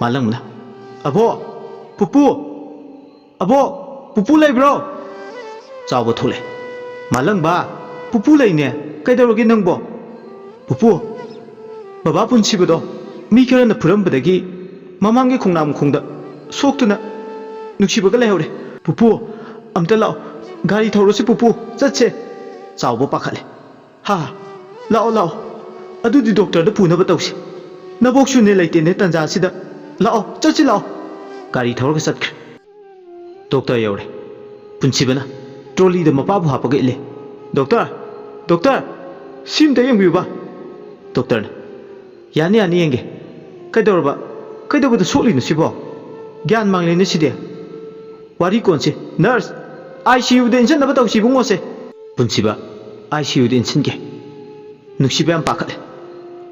ꯃꯥꯂꯪꯕꯅ, "ꯑꯕꯣ, ꯄꯨꯄꯨ, ꯑꯕꯣ, ꯄꯨꯄꯨ ꯂꯩꯕ꯭ꯔꯣ?" ꯆꯥꯎꯕ ꯊꯣꯛꯂꯛꯑꯦ꯫ "ꯃꯥꯂꯪꯕ, ꯄꯨꯄꯨ ꯂꯩꯅꯦ꯫ ꯀꯩꯗꯧꯔꯒꯦ ꯅꯪꯕꯣ?" "ꯄꯨꯄꯨ, ꯕꯕꯥ ꯄꯨꯟꯁꯤꯕꯗꯣ ꯃꯤ ꯈꯔꯅ ꯐꯨꯔꯝꯕꯗꯒꯤ ꯃꯃꯥꯡꯒꯤ ꯈꯣꯡꯅꯥꯡ ꯃꯈꯣꯡꯗ ꯁꯣꯛꯇꯨꯅ ꯅꯨꯡꯁꯤꯕꯒ ꯂꯩꯍꯧꯔꯦ꯫ ꯄꯨꯄꯨ, ꯑꯝꯇ ꯂꯥꯛꯑꯣ꯫ ꯒꯥꯔꯤ ꯊꯧꯔꯁꯤ ꯄꯨꯄꯨ, ꯆꯠꯁꯦ꯫" ꯆꯥꯎꯕ ꯄꯥꯈꯠꯂꯦ꯫ "ꯍꯥ, ꯂꯥꯛꯑꯣ, ꯂꯥꯛꯑꯣ꯫ ꯑꯗꯨꯗꯤ ꯗꯣꯛꯇꯔꯗ ꯄꯨꯅꯕ ꯇꯧꯁꯤ꯫ ꯅꯕꯣꯛꯁꯨꯅꯦ ꯂꯩꯇꯦꯅꯦ ꯇꯟꯖꯥꯁꯤꯗ꯫ ꯂꯥꯛꯑꯣ, ꯆꯠꯁꯤ ꯂꯥꯛꯑꯣ꯫" ꯒꯥꯔꯤ ꯊꯧꯔꯒ ꯆꯠꯈ꯭ꯔꯦ꯫ ꯗꯣꯛꯇꯔ ꯌꯧꯔꯦ꯫ ꯄꯨꯟꯁꯤꯕꯅ ꯇ꯭ꯔꯣꯂꯤꯗ ꯃꯄꯥꯕꯨ ꯍꯥꯞꯄꯒ ꯏꯜꯂꯦ꯫ "ꯗꯣꯛꯇꯔ, ꯗꯣꯛꯇꯔ, ꯁꯤ ꯑꯝꯇ ꯌꯦꯡꯕꯤꯌꯨꯕ꯫" ꯗꯣꯛꯇꯔꯅ, "ꯌꯥꯅꯤ, ꯌꯥꯅꯤ, ꯌꯦꯡꯒꯦ꯫ ꯀꯩꯗꯧꯔꯕ? ꯀꯩꯗꯧꯕꯗ ꯁꯣꯛꯂꯤꯅꯣ ꯁꯤꯕꯣ? ꯒ꯭ꯌꯥꯟ ꯃꯥꯡꯂꯦꯅꯦ ꯁꯤꯗꯤ꯫ ꯋꯥꯔꯤ ꯀꯣꯟꯁꯤ꯫ ꯅꯔꯁ, ꯑꯥꯏ ꯁꯤ ꯌꯨꯗ ꯏꯟꯁꯤꯟꯅꯕ ꯇꯧꯁꯤ ꯏꯕꯨꯡꯉꯣꯁꯦ꯫" ꯄꯨꯟꯁꯤꯕ ꯑꯥꯏ ꯁꯤ ꯌꯨꯗ ꯏꯟꯁꯤꯟꯒꯦ꯫ ꯅꯨꯡꯁꯤꯕ ꯌꯥꯝ ꯄꯥꯈꯠꯂꯦ꯫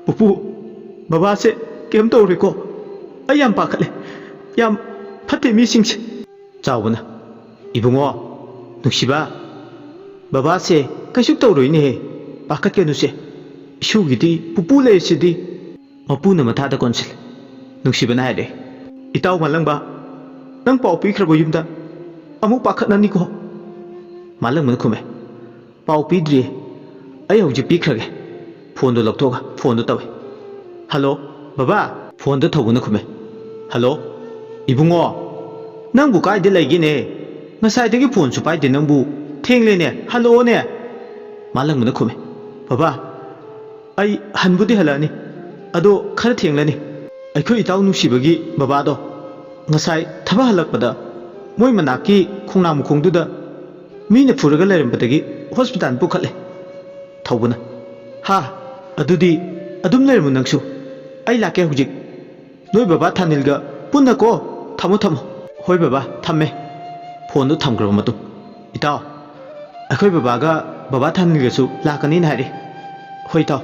"ꯄꯨꯄꯨ, ꯕꯕꯥꯁꯦ ꯀꯩꯝ ꯇꯧꯔꯦꯀꯣ? ꯑꯩ ꯌꯥꯝ ꯄꯥꯈꯠꯂꯦ꯫ ꯌꯥꯝ ꯐꯠꯇꯦ ꯃꯤꯁꯤꯡꯁꯦ꯫" ꯆꯥꯎꯕꯅ, "ꯏꯕꯨꯡꯉꯣ, ꯅꯨꯡꯁꯤꯕ, ꯕꯕꯥꯁꯦ ꯀꯩꯁꯨ ꯇꯧꯔꯣꯏꯅꯦꯍꯦ꯫ ꯄꯥꯈꯠꯀꯅꯨꯁꯦ꯫ ꯏꯁꯨꯒꯤꯗꯤ ꯄꯨꯄꯨ ꯂꯩꯔꯤꯁꯤꯗꯤ꯫" ꯃꯄꯨꯅ ꯃꯊꯥꯗ ꯀꯣꯟꯁꯤꯜꯂꯦ꯫ ꯅꯨꯡꯁꯤꯕꯅ ꯍꯥꯏꯔꯛꯑꯦ, "ꯏꯇꯥꯎ ꯃꯥꯂꯪꯕ, ꯅꯪ ꯄꯥꯎ ꯄꯤꯈ꯭ꯔꯕ ꯌꯨꯝꯗ? ꯑꯃꯨꯛ ꯄꯥꯈꯠꯅꯅꯤꯀꯣ꯫" ꯃꯥꯂꯪꯕꯅ ꯈꯨꯝꯃꯦ, "ꯄꯥꯎ ꯄꯤꯗ꯭ꯔꯤꯌꯦ꯫ ꯑꯩ ꯍꯧꯖꯤꯛ ꯄꯤꯈ꯭ꯔꯒꯦ꯫" ꯐꯣꯟꯗꯣ ꯂꯧꯊꯣꯛꯑꯒ ꯐꯣꯟꯗꯣ ꯇꯧꯏ꯫ "ꯍꯜꯂꯣ, ꯕꯕꯥ?" ꯐꯣꯟꯗꯣ ꯊꯧꯕꯅ ꯈꯨꯝꯃꯦ꯫ "ꯍꯜꯂꯣ, ꯏꯕꯨꯡꯉꯣ, ꯅꯪꯕꯨ ꯀꯥꯏꯗ ꯂꯩꯒꯦꯅꯦ? ꯉꯁꯥꯏꯗꯒꯤ ꯐꯣꯟꯁꯨ ꯄꯥꯏꯗꯦ ꯅꯪꯕꯨ꯫ ꯊꯦꯡꯂꯦꯅꯦ, ꯍꯜꯂꯛꯑꯣꯅꯦ꯫" ꯃꯥꯂꯪꯕꯅ ꯈꯨꯝꯃꯦ, "ꯕꯕꯥ, ꯑꯩ ꯍꯟꯕꯨꯗꯤ ꯍꯜꯂꯛꯑꯅꯤ, ꯑꯗꯣ ꯈꯔ ꯊꯦꯡꯂꯅꯤ꯫ ꯑꯩꯈꯣꯏ ꯏꯇꯥꯎ ꯅꯨꯡꯁꯤꯕꯒꯤ ꯕꯕꯥꯗꯣ ꯉꯁꯥꯏ ꯊꯕꯛ ꯍꯜꯂꯛꯄꯗ ꯃꯣꯏ ꯃꯅꯥꯛꯀꯤ ꯈꯣꯡꯅꯥꯡ ꯃꯈꯣꯡꯗꯨꯗ ꯃꯤꯅ ꯐꯨꯔꯒ ꯂꯩꯔꯝꯕꯗꯒꯤ ꯍꯣꯁꯄꯤꯇꯥꯜ ꯄꯨꯈꯠꯂꯦ꯫" ꯊꯧꯕꯅ, "ꯍꯥ, ꯑꯗꯨꯗꯤ ꯑꯗꯨꯝ ꯂꯩꯔꯝꯃꯨ ꯅꯪꯁꯨ꯫ ꯑꯩ ꯂꯥꯛꯀꯦ ꯍꯧꯖꯤꯛ꯫ ꯅꯣꯏ ꯕꯕꯥ ꯊꯥꯅꯤꯜꯒ ꯄꯨꯟꯅ ꯀꯣ꯫ ꯊꯝꯃꯣ, ꯊꯝꯃꯣ꯫" "ꯍꯣꯏ ꯕꯕꯥ, ꯊꯝꯃꯦ꯫" ꯐꯣꯟꯗꯨ ꯊꯝꯈ꯭ꯔꯕ ꯃꯇꯨꯡ, "ꯏꯇꯥꯎ, ꯑꯩꯈꯣꯏ ꯕꯕꯥꯒ ꯕꯕꯥ ꯊꯥꯅꯤꯜꯒꯁꯨ ꯂꯥꯛꯀꯅꯤꯅ ꯍꯥꯏꯔꯛꯏ꯫" "ꯍꯣꯏ ꯏꯇꯥꯎ,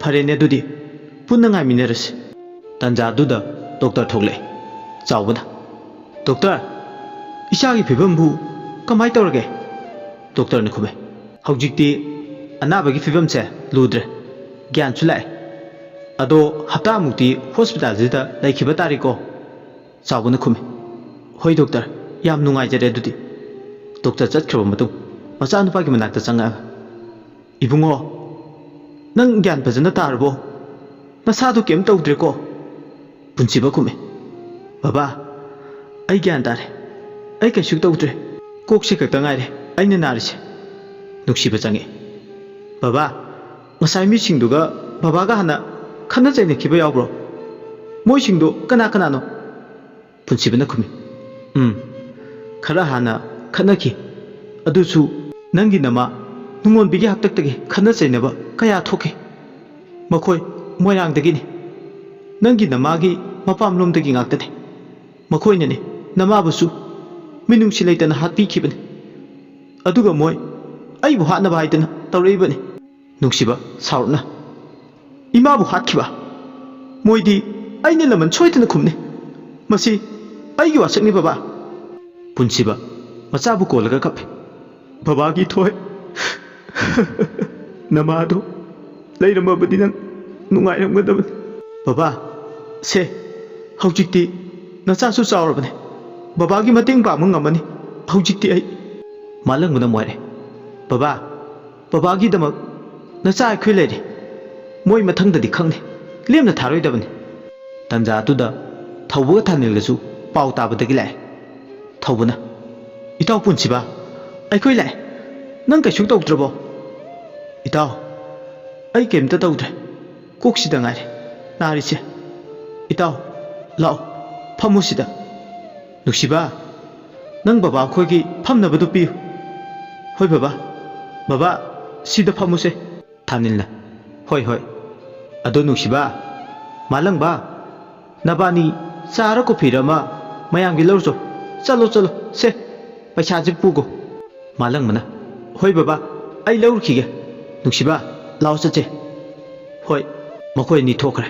ꯐꯔꯦꯅꯦ ꯑꯗꯨꯗꯤ, ꯄꯨꯟꯅ ꯉꯥꯏꯃꯤꯟꯅꯔꯁꯤ꯫" ꯇꯥꯟꯖꯥꯗꯨꯗ ꯗꯣꯛꯇꯔ ꯊꯣꯛꯂꯛꯑꯦ꯫ ꯆꯥꯎꯕꯅ, "ꯗꯣꯛꯇꯔ, ꯏꯆꯥꯒꯤ ꯐꯤꯕꯝꯕꯨ ꯀꯃꯥꯏ ꯇꯧꯔꯒꯦ?" ꯗꯣꯛꯇꯔꯅ ꯈꯨꯝꯃꯦ, "ꯍꯧꯖꯤꯛꯇꯤ ꯑꯅꯥꯕꯒꯤ ꯐꯤꯕꯝꯁꯦ ꯂꯨꯗ꯭ꯔꯦ, ꯒ꯭ꯌꯥꯟꯁꯨ ꯂꯥꯛꯑꯦ꯫ "ꯑꯗꯣ ꯍꯞꯇꯥꯃꯨꯛꯇꯤ ꯍꯣꯁꯄꯤꯇꯥꯜꯁꯤꯗ ꯂꯩꯈꯤꯕ ꯇꯥꯔꯦꯀꯣ?" ꯆꯥꯎꯕꯅ ꯈꯨꯝꯃꯤ꯫ "ꯍꯣꯏ ꯗꯣꯛꯇꯔ, ꯌꯥꯝ ꯅꯨꯡꯉꯥꯏꯖꯔꯦ ꯑꯗꯨꯗꯤ꯫" ꯗꯣꯛꯇꯔ ꯆꯠꯈ꯭ꯔꯕ ꯃꯇꯨꯡ ꯃꯆꯥꯅꯨꯄꯥꯒꯤ ꯃꯅꯥꯛꯇ ꯆꯪꯉꯛꯑꯒ, "ꯏꯕꯨꯡꯉꯣ, ꯅꯪ ꯒ꯭ꯌꯥꯟ ꯐꯖꯅ ꯇꯥꯔꯕꯣ? ꯅꯁꯥꯗꯣ ꯀꯩꯝ ꯇꯧꯗ꯭ꯔꯦꯀꯣ?" ꯄꯨꯟꯁꯤꯕ ꯈꯨꯝꯃꯤ꯫ "ꯕꯕꯥ, ꯑꯩ ꯒ꯭ꯌꯥꯟ ꯇꯥꯔꯦ꯫ ꯑꯩ ꯀꯩꯁꯨ ꯇꯧꯗ꯭ꯔꯦ꯫ ꯀꯣꯛꯁꯦ ꯈꯛꯇ ꯉꯥꯏꯔꯦ ꯑꯩꯅ ꯅꯥꯔꯤꯁꯦ꯫" ꯅꯨꯡꯁꯤꯕ ꯆꯪꯉꯛꯑꯦ꯫ "ꯕꯕꯥ, ꯉꯁꯥꯏ ꯃꯤꯁꯤꯡꯗꯨꯒ ꯕꯕꯥꯒ ꯍꯥꯟꯅ ꯈꯠꯅ ꯆꯩꯅꯈꯤꯕ ꯌꯥꯎꯕ꯭ꯔꯣ? ꯃꯣꯏꯁꯤꯡꯗꯣ ꯀꯅꯥ ꯀꯅꯥꯅꯣ?" ꯄꯨꯟꯁꯤꯕꯅ ꯈꯨꯝꯃꯤ꯫ "ꯎꯝ, ꯈꯔ ꯍꯥꯟꯅ ꯈꯠꯅꯈꯤ꯫ ꯑꯗꯨꯁꯨ ꯅꯪꯒꯤ ꯅꯃꯥ ꯅꯨꯡꯉꯣꯟꯕꯤꯒꯤ ꯍꯥꯛꯇꯛꯇꯒꯤ ꯈꯠꯅ ꯆꯩꯅꯕ ꯀꯌꯥ ꯊꯣꯛꯈꯤ꯫ ꯃꯈꯣꯏ ꯃꯣꯏꯔꯥꯡꯗꯒꯤꯅꯤ꯫ ꯅꯪꯒꯤ ꯅꯃꯥꯒꯤ ꯃꯄꯥꯝꯂꯣꯝꯗꯒꯤ ꯉꯥꯛꯇꯅꯤ꯫ ꯃꯈꯣꯏꯅꯅꯤ ꯅꯃꯥꯕꯨꯁꯨ ꯃꯤꯅꯨꯡꯁꯤ ꯂꯩꯇꯅ ꯍꯥꯠꯄꯤꯈꯤꯕꯅꯤ꯫ ꯑꯗꯨꯒ ꯃꯣꯏ ꯑꯩꯕꯨ ꯍꯥꯠꯅꯕ ꯍꯥꯏꯗꯅ ꯇꯧꯔꯛꯏꯕꯅꯤ꯫" ꯅꯨꯡꯁꯤꯕ ꯁꯥꯎꯔꯞꯅ, "ꯏꯃꯥꯕꯨ ꯍꯥꯠꯈꯤꯕ? ꯃꯣꯏꯗꯤ ꯑꯩꯅ ꯂꯃꯟ ꯁꯣꯏꯗꯅ ꯈꯨꯝꯅꯤ꯫ ꯃꯁꯤ ꯑꯩꯒꯤ ꯋꯥꯁꯛꯅꯤ ꯕꯕꯥ꯫" ꯄꯨꯟꯁꯤꯕ ꯃꯆꯥꯕꯨ ꯀꯣꯜꯂꯒ ꯀꯞꯄꯤ꯫ "ꯕꯕꯥꯒꯤ ꯊꯣꯏ, ꯅꯃꯥꯗꯣ ꯂꯩꯔꯝꯃꯕꯗꯤ ꯅꯪ ꯅꯨꯡꯉꯥꯏꯔꯝꯒꯗꯕꯅꯤ꯫" "ꯕꯕꯥ, ꯁꯦ, ꯍꯧꯖꯤꯛꯇꯤ ꯅꯆꯥꯁꯨ ꯆꯥꯎꯔꯕꯅꯦ꯫ ꯕꯕꯥꯒꯤ ꯃꯇꯦꯡ ꯄꯥꯡꯕ ꯉꯝꯃꯅꯤ ꯍꯧꯖꯤꯛꯇꯤ ꯑꯩ꯫" ꯃꯥꯂꯪꯕꯅ ꯃꯣꯏꯔꯦ꯫ "ꯕꯕꯥ, ꯕꯕꯥꯒꯤꯗꯃꯛ ꯅꯆꯥ ꯑꯩꯈꯣꯏ ꯂꯩꯔꯤ꯫ ꯃꯣꯏ ꯃꯊꯪꯗꯗꯤ ꯈꯪꯅꯤ꯫ ꯂꯦꯝꯅ ꯊꯥꯔꯣꯏꯗꯕꯅꯤ꯫" ꯇꯟꯖꯥ ꯑꯗꯨꯗ ꯊꯧꯕꯒ ꯊꯥꯅꯤꯜꯒꯁꯨ ꯄꯥꯎ ꯇꯥꯕꯗꯒꯤ ꯂꯥꯛꯑꯦ꯫ ꯊꯧꯕꯅ, "ꯏꯇꯥꯎ ꯄꯨꯟꯁꯤꯕ, ꯑꯩꯈꯣꯏ ꯂꯥꯛꯑꯦ꯫ ꯅꯪ ꯀꯩꯁꯨ ꯇꯧꯗ꯭ꯔꯕꯣ?" "ꯏꯇꯥꯎ, ꯑꯩ ꯀꯩꯝꯇ ꯇꯧꯗ꯭ꯔꯦ꯫ ꯀꯣꯛꯁꯤꯗ ꯉꯥꯏꯔꯦ ꯅꯥꯔꯤꯁꯦ꯫ ꯏꯇꯥꯎ, ꯂꯥꯛꯑꯣ, ꯐꯝꯃꯨ ꯁꯤꯗ꯫" "ꯅꯨꯡꯁꯤꯕ, ꯅꯪ ꯕꯕꯥ ꯑꯩꯈꯣꯏꯒꯤ ꯐꯝꯅꯕꯗꯨ ꯄꯤꯌꯨ꯫" "ꯍꯣꯏ ꯕꯕꯥ꯫ ꯕꯕꯥ, ꯁꯤꯗ ꯐꯝꯃꯨꯁꯦ꯫" ꯊꯥꯅꯤꯜꯅ, "ꯍꯣꯏ, ꯍꯣꯏ꯫ ꯑꯗꯣ ꯅꯨꯡꯁꯤꯕ, ꯃꯥꯂꯪꯕ, ꯅꯕꯥꯅꯤ ꯆꯥꯔ ꯀꯣꯐꯤꯔ ꯑꯃ ꯃꯌꯥꯝꯒꯤ ꯂꯧꯔꯨꯆꯣ꯫ ꯆꯠꯂꯣ, ꯆꯠꯂꯣ꯫ ꯁꯦ, ꯄꯩꯁꯥꯁꯦ ꯄꯨꯒꯣ꯫" ꯃꯥꯂꯪꯕꯅ, "ꯍꯣꯏ ꯕꯕꯥ, ꯑꯩ ꯂꯧꯔꯨꯈꯤꯒꯦ꯫ ꯅꯨꯡꯁꯤꯕ, ꯂꯥꯛꯑꯣ ꯆꯠꯁꯦ꯫" ꯍꯣꯏ꯫ ꯃꯈꯣꯏ ꯑꯅꯤ ꯊꯣꯛꯈ꯭ꯔꯦ꯫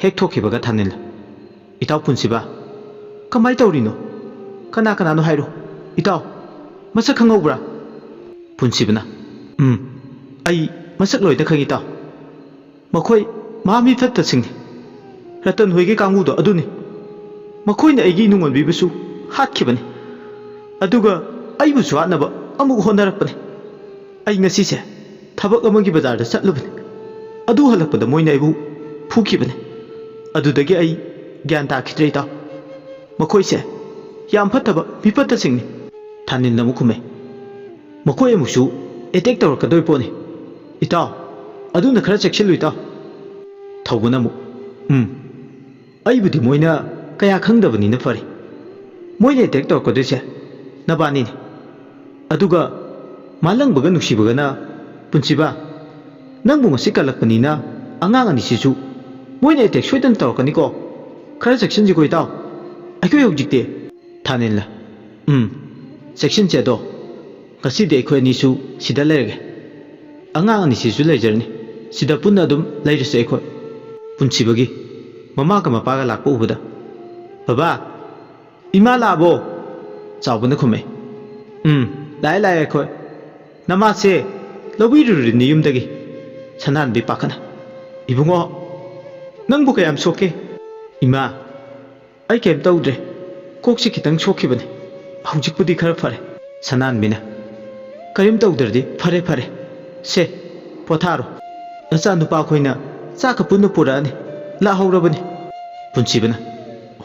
ꯍꯦꯛ ꯊꯣꯛꯈꯤꯕꯒ ꯊꯥꯅꯤꯜ, "ꯏꯇꯥꯎ ꯄꯨꯟꯁꯤꯕ, ꯀꯃꯥꯏ ꯇꯧꯔꯤꯅꯣ? ꯀꯅꯥ ꯀꯅꯥꯅꯣ ꯍꯥꯏꯔꯣ꯫ ꯏꯇꯥꯎ, ꯃꯁꯛ ꯈꯪꯍꯧꯕ꯭ꯔꯥ?" ꯄꯨꯟꯁꯤꯕꯅ, "ꯎꯝ, ꯑꯩ ꯃꯁꯛ ꯂꯣꯏꯅ ꯈꯪꯏ ꯏꯇꯥꯎ꯫ ꯃꯈꯣꯏ ꯃꯍꯥ ꯃꯤ ꯐꯠꯇꯁꯤꯡꯅꯤ꯫ ꯔꯇꯟ ꯍꯣꯏꯒꯤ ꯀꯥꯡꯕꯨꯗꯣ ꯑꯗꯨꯅꯤ꯫ ꯃꯈꯣꯏꯅ ꯑꯩꯒꯤ ꯅꯨꯡꯉꯣꯟꯕꯤꯕꯨꯁꯨ ꯍꯥꯠꯈꯤꯕꯅꯤ꯫ ꯑꯗꯨꯒ ꯑꯩꯕꯨꯁꯨ ꯍꯥꯠꯅꯕ ꯑꯃꯨꯛ ꯍꯣꯠꯅꯔꯛꯄꯅꯤ꯫ ꯑꯩ ꯉꯁꯤꯁꯦ ꯊꯕꯛ ꯑꯃꯒꯤ ꯕꯖꯥꯔꯗ ꯆꯠꯂꯨꯕꯅꯤ꯫ ꯑꯗꯨ ꯍꯜꯂꯛꯄꯗ ꯃꯣꯏꯅ ꯑꯩꯕꯨ ꯐꯨꯈꯤꯕꯅꯤ꯫ ꯑꯗꯨꯗꯒꯤ ꯑꯩ ꯒ꯭ꯌꯥꯟ ꯇꯥꯈꯤꯗ꯭ꯔꯦ, ꯏꯇꯥꯎ꯫ ꯃꯈꯣꯏꯁꯦ ꯌꯥꯝ ꯐꯠꯇꯕ ꯃꯤꯐꯠꯇꯁꯤꯡꯅꯤ꯫ ꯊꯥꯅꯤꯜꯅ ꯑꯃꯨꯛ ꯈꯨꯝꯃꯦ, ꯃꯈꯣꯏ ꯑꯃꯨꯛꯁꯨ ꯑꯦꯇꯦꯛ ꯇꯧꯔꯛꯀꯗꯣꯏ ꯄꯣꯠꯅꯤ꯫ ꯏꯇꯥꯎ, ꯑꯗꯨꯅ ꯈꯔ ꯆꯦꯛꯁꯤꯜꯂꯨ, ꯏꯇꯥꯎ꯫ ꯊꯧꯕꯅ ꯑꯃꯨꯛ, ꯎꯝ, ꯑꯩꯕꯨꯗꯤ ꯃꯣꯏꯅ ꯀꯌꯥ ꯈꯪꯗꯕꯅꯤꯅ ꯐꯔꯦ꯫ ꯃꯣꯏꯅ ꯑꯦꯇꯦꯛ ꯇꯧꯔꯛꯀꯗꯣꯏꯁꯦ ꯅꯕꯥꯅꯤꯅꯤ꯫ ꯑꯗꯨꯒ ꯃꯥꯂꯪꯕꯒ ꯅꯨꯡꯁꯤꯕꯒꯅ, ꯄꯨꯟꯁꯤꯕ, ꯅꯪꯕꯨ ꯉꯁꯤ ꯀꯜꯂꯛꯄꯅꯤꯅ ꯑꯉꯥꯡ ꯑꯅꯤꯁꯤꯁꯨ ꯃꯣꯏꯅ ꯑꯦꯇꯦꯛ ꯁꯣꯏꯗꯅ ꯇꯧꯔꯛꯀꯅꯤꯀꯣ꯫ ꯈꯔ ꯆꯦꯛꯁꯤꯟꯁꯤꯀꯣ, ꯏꯇꯥꯎ꯫ ꯑꯩꯈꯣꯏ ꯍꯧꯖꯤꯛꯇꯤ꯫ ꯊꯥꯅꯤꯜꯅ, ꯎꯝ, ꯆꯦꯛꯁꯤꯟꯁꯦ꯫ ꯑꯗꯣ ꯉꯁꯤꯗꯤ ꯑꯩꯈꯣꯏ ꯑꯅꯤꯁꯨ ꯁꯤꯗ ꯂꯩꯔꯒꯦ꯫ ꯑꯉꯥꯡ ꯑꯅꯤꯁꯤꯁꯨ ꯂꯩꯖꯔꯅꯤ꯫ ꯁꯤꯗ ꯄꯨꯟꯅ ꯑꯗꯨꯝ ꯂꯩꯔꯁꯦ ꯑꯩꯈꯣꯏ꯫ ꯄꯨꯟꯁꯤꯕꯒꯤ ꯃꯃꯥꯒ ꯃꯄꯥꯒ ꯂꯥꯛꯄ ꯎꯕꯗ, ꯕꯕꯥ, ꯏꯃꯥ ꯂꯥꯛꯑꯕꯣ? ꯆꯥꯎꯕꯅ ꯈꯨꯝꯃꯦ, ꯎꯝ, ꯂꯥꯛꯑꯦ, ꯂꯥꯛꯑꯦ ꯑꯩꯈꯣꯏ꯫ ꯅꯃꯥꯁꯦ ꯂꯧꯕꯤꯔꯨꯔꯤꯅꯤ ꯌꯨꯝꯗꯒꯤ꯫ ꯁꯅꯥꯍꯟꯕꯤ ꯄꯥꯈꯠꯅ, ꯏꯕꯨꯡꯉꯣ, ꯅꯪꯕꯨ ꯀꯌꯥꯝ ꯁꯣꯛꯀꯦ? ꯏꯃꯥ, ꯑꯩ ꯀꯩꯝ ꯇꯧꯗ꯭ꯔꯦ꯫ ꯀꯣꯛꯁꯤ ꯈꯤꯇꯪ ꯁꯣꯛꯈꯤꯕꯅꯤ꯫ ꯍꯧꯖꯤꯛꯄꯨꯗꯤ ꯈꯔ ꯐꯔꯦ꯫ ꯁꯅꯥꯍꯟꯕꯤꯅ, ꯀꯔꯤꯝ ꯇꯧꯗ꯭ꯔꯗꯤ ꯐꯔꯦ, ꯐꯔꯦ꯫ ꯁꯦ, ꯄꯣꯊꯥꯔꯣ꯫ ꯅꯆꯥ ꯅꯨꯄꯥ ꯑꯩꯈꯣꯏꯅ ꯆꯥꯛꯀ ꯄꯨꯟꯅ ꯄꯨꯔꯛꯑꯅꯤ꯫ ꯂꯥꯛꯍꯧꯔꯕꯅꯤ꯫ ꯄꯨꯟꯁꯤꯕꯅ,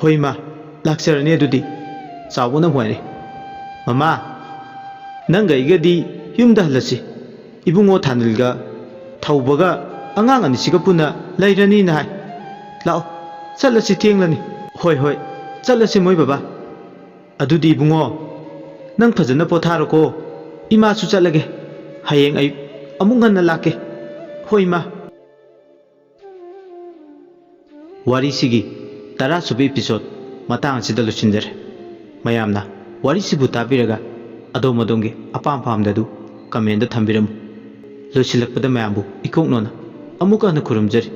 ꯍꯣꯏ ꯏꯃꯥ, ꯂꯥꯛꯆꯔꯅꯤ ꯑꯗꯨꯗꯤ꯫ ꯆꯥꯎꯕꯅ ꯑꯃꯨꯛ ꯍꯥꯏꯔꯦ, ꯃꯃꯥ, ꯅꯪꯒ ꯑꯩꯒꯗꯤ ꯌꯨꯝꯗ ꯍꯜꯂꯁꯤ꯫ ꯏꯕꯨꯡꯉꯣ ꯊꯥꯅꯤꯜꯒ ꯊꯧꯕꯒ ꯑꯉꯥꯡ ꯑꯅꯤꯁꯤꯒ ꯄꯨꯟꯅ ꯂꯩꯔꯅꯤꯅ ꯍꯥꯏ꯫ ꯂꯥꯛꯑꯣ, ꯆꯠꯂꯁꯤ, ꯊꯦꯡꯂꯅꯤ꯫ ꯍꯣꯏ, ꯍꯣꯏ, ꯆꯠꯂꯁꯤ ꯃꯣꯏ ꯕꯕꯥ꯫ ꯑꯗꯨꯗꯤ ꯏꯕꯨꯡꯉꯣ, ꯅꯪ ꯐꯖꯅ ꯄꯣꯊꯥꯔꯣꯀꯣ꯫ ꯏꯃꯥꯁꯨ ꯆꯠꯂꯒꯦ꯫ ꯍꯌꯦꯡ ꯑꯌꯨꯛ ꯑꯃꯨꯛ ꯉꯟꯅ ꯂꯥꯛꯀꯦ꯫ ꯍꯣꯏ ꯏꯃꯥ꯫ ꯋꯥꯔꯤꯁꯤꯒꯤ ꯇꯔꯥ ꯁꯨꯕ episode ꯃꯇꯥꯡ ꯑꯁꯤꯗ ꯂꯣꯏꯁꯤꯟꯖꯔꯦ꯫ ꯃꯌꯥꯝꯅ ꯋꯥꯔꯤꯁꯤꯕꯨ ꯇꯥꯕꯤꯔꯒ ꯑꯗꯣꯝ ꯑꯗꯣꯝꯒꯤ ꯑꯄꯥꯝ ꯑꯄꯥꯝꯕꯗꯨ comment ꯊꯝꯕꯤꯔꯝꯃꯨ꯫ ꯂꯣꯏꯁꯤꯜꯂꯛꯄꯗ ꯃꯌꯥꯝꯕꯨ ꯏꯀꯣꯛꯅꯣꯅ ꯑꯃꯨꯛꯀ ꯍꯟꯅ ꯈꯨꯔꯨꯝꯖꯔꯤ꯫